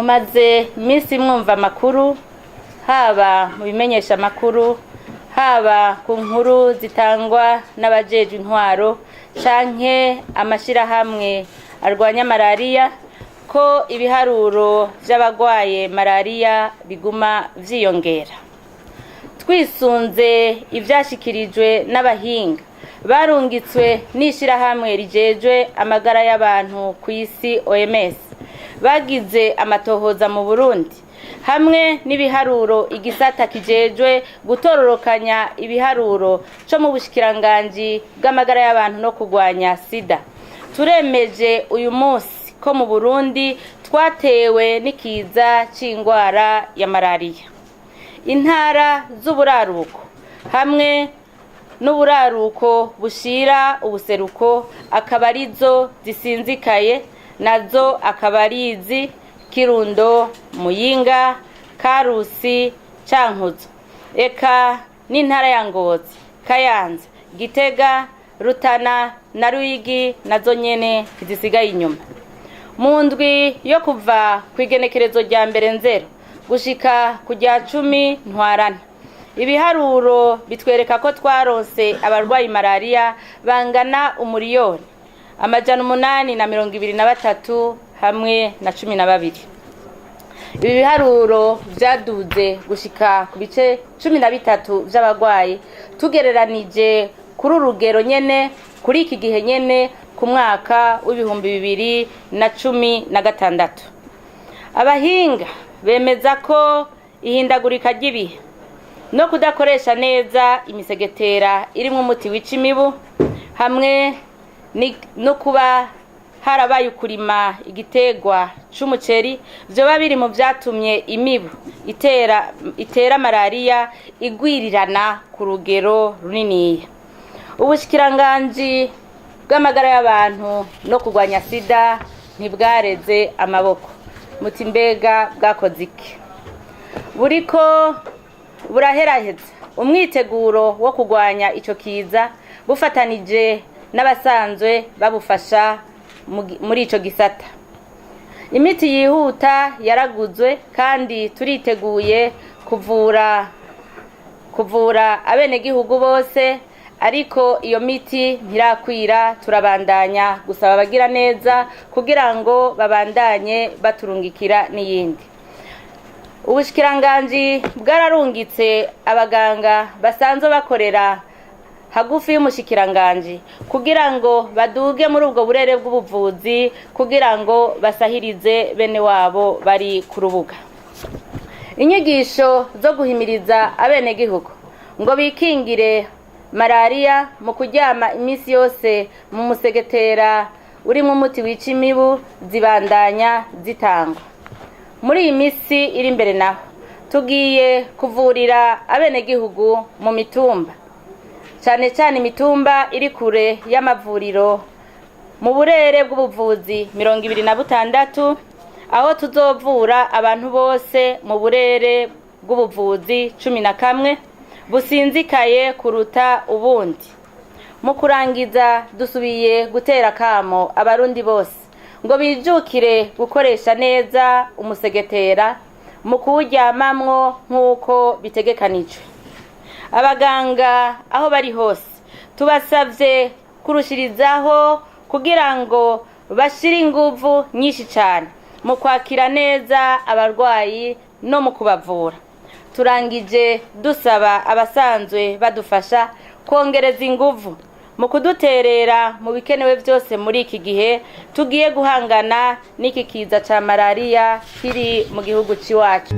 Mumaze iminsi mwumva amakuru, haba mu bimenyesha amakuru, haba ku nkuru zitangwa n'abajejwe intwaro canke amashirahamwe arwanya malariya, ko ibiharuro vy'abagwaye malariya biguma vyiyongera. Twisunze ivyashikirijwe n'abahinga barungitswe n'ishirahamwe rijejwe amagara y'abantu ku isi OMS, bagize amatohoza mu Burundi, hamwe n'ibiharuro igisata kijejwe gutororokanya ibiharuro co mu bushikiranganji bw'amagara y'abantu no kurwanya sida, turemeje uyu munsi ko mu Burundi twatewe n'ikiza c'ingwara ya malariya. Intara z'uburaruko hamwe n'uburaruko bushira ubuseruko akaba arizo zisinzikaye, nazo akaba ari izi: Kirundo, Muyinga, Karusi, Cankuzo, eka n'intara ya Ngozi, Kayanza, Gitega, Rutana na Ruyigi nazo nyene ntizisigaye inyuma. Mu ndwi yo kuva ku igenekerezo rya 1 Nzero gushika ku rya 10 Ntwarante, ibiharuro bitwereka ko twaronse abarwayi malariya bangana 1,823,012. Ibi biharuro vyaduze gushika ku bice 13 vy'abarwayi, tugereranije kuri urugero nyene kuri iki gihe nyene ku mwaka w'2016. Abahinga bemeza ko ihindagurika ry'ibihe no kudakoresha neza imisegetera irimwo umuti wica imibu, hamwe no kuba harabaye ukurima igiterwa c'umuceri, vyoba biri mu vyatumye imibu itera malariya igwirirana ku rugero runiniya. Ubushikiranganji bw'amagara y'abantu no kurwanya sida ntibwareze amaboko. Muti mbega bwakoze iki? Buriko buraheraheza umwiteguro wo kurwanya ico kiza, bufatanije n'abasanzwe babufasha muri ico gisata. Imiti yihuta yaraguzwe kandi turiteguye kuvura abenegihugu bose, ariko iyo miti ntirakwira. Turabandanya gusaba abagira neza kugira ngo babandanye baturungikira n'iyindi. Ubushikiranganji bwararungitse abaganga basanzwe bakorera hagufi y'umushikiranganji kugira ngo baduge muri ubwo burere bw'ubuvuzi, kugira ngo basahirize bene wabo bari ku rubuga. Inyigisho zo guhimiriza abenegihugu ngo bikingire malariya mu kuryama iminsi yose mu musegetera urimo umuti wica imibu zibandanya zitangwa. Muri iyi minsi iri imbere naho tugiye kuvurira abenegihugu mu mitumba, cyane cyane imitumba iri kure y'amavuriro, mu burere bw'ubuvuzi 26, aho tuzovura abantu bose mu burere bw'ubuvuzi 11 businzikaye kuruta ubundi. Mu kurangiza, dusubiye gutera akamo Abarundi bose ngo bijukire gukoresha neza umusegetera mu kuwuryamamwo nk'uko bitegekanijwe. Abaganga aho bari hose tubasavye kurushirizaho kugira ngo bashire inguvu nyinshi cyane mu kwakira neza abarwayi no mu kubavura. Turangije dusaba abasanzwe badufasha kongereza inguvu mu kuduterera mu bikenewe byose muri iki gihe tugiye guhangana n'iki kiza ca malariya kiri mu gihugu c'iwacu.